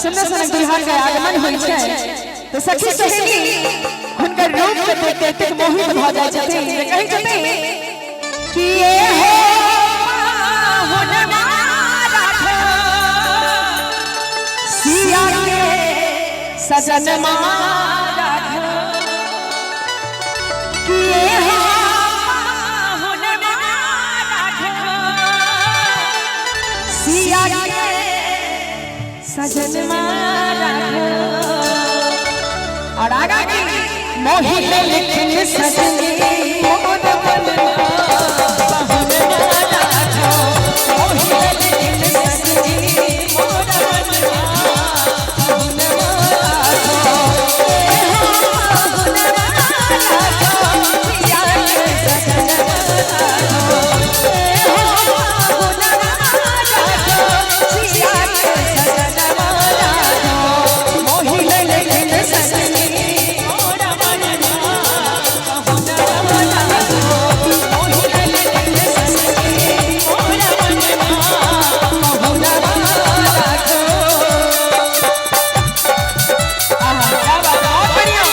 सुंदर सनक दुल्हा के आगमन होइ छै तो सखी सहेली हुनकर रूप के देख के एतेक मोहित भऽ जाइ छथिन जे कहै छथिन कि ये हो पाहुनमा राघव, सिया के सजनमा राघव, कि ये हो पाहुनमा राघव, सिया के सजनमा राघव। और आगा की मोहित लिखन सजनी मोर बनवा पाहुनमा राघव, मोहित लिखन सजनी मोर बनवा पाहुनमा राघव, ए हो पाहुनमा राघव, सिया के सजनमा राघव, ए हो पाहुनमा राघव, सिया के सजनमा राघव, मोहित लिखन सजनी मोर बनवा पाहुनमा राघव, मोहित लिखन सजनी मोर बनवा पाहुनमा राघव। आहा, क्या बात है, बहुत बढ़िया।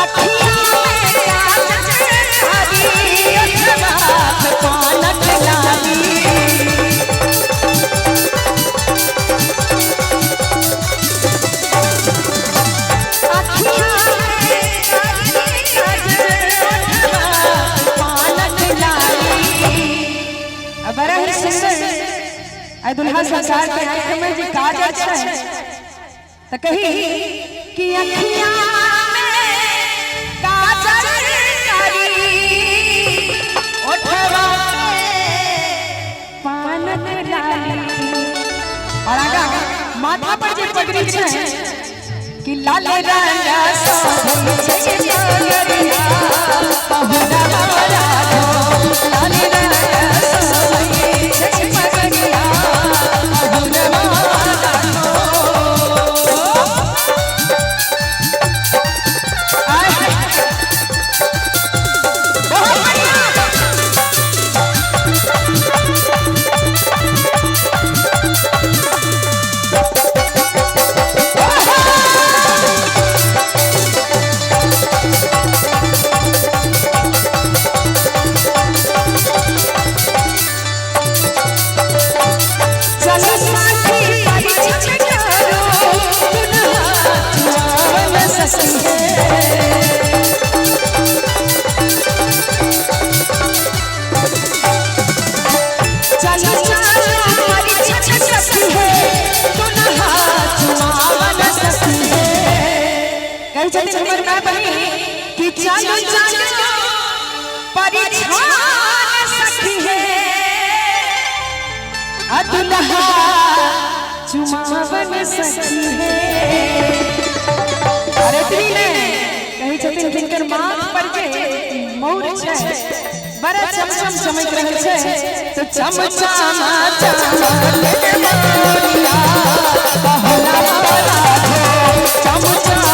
अखियाँ में काजल हरी, ओठवा पे पानक लाली। अखियाँ में काजल, ओठवा पे पानक लाली। आ बड़ा ही सुंदर आ दुल्हा संसार के आंख में जे काजल छै त कही कि अखियाँ में काजल कारी, ओठवा पे पानक लाली। और आगा माथा पर जे पगड़ी छै कि लाल रंग शोभै छै पगड़िया पाहुनमा राघव, लाल रंग शोभै छै पगड़िया पाहुनमा राघव। आय, बहुत बढ़िया। चलो साथी परिचय करो, दुल्हा चुमावन सखी है। चलो चलो परिचय सखी है, दुल्हा चुमावन सखी है। कही छथिन हमर माय बहिन कि चलो चलो परिछन सखी है, दुल्हा चुमावन सखी है। अरे इतनी ने कही छथिन जिनकर माथ पर जे मौर छै बड़ा चमचम चमक रहल छै तो चमचमा चमक मोरिया पाहुनमा राघव, चमचमा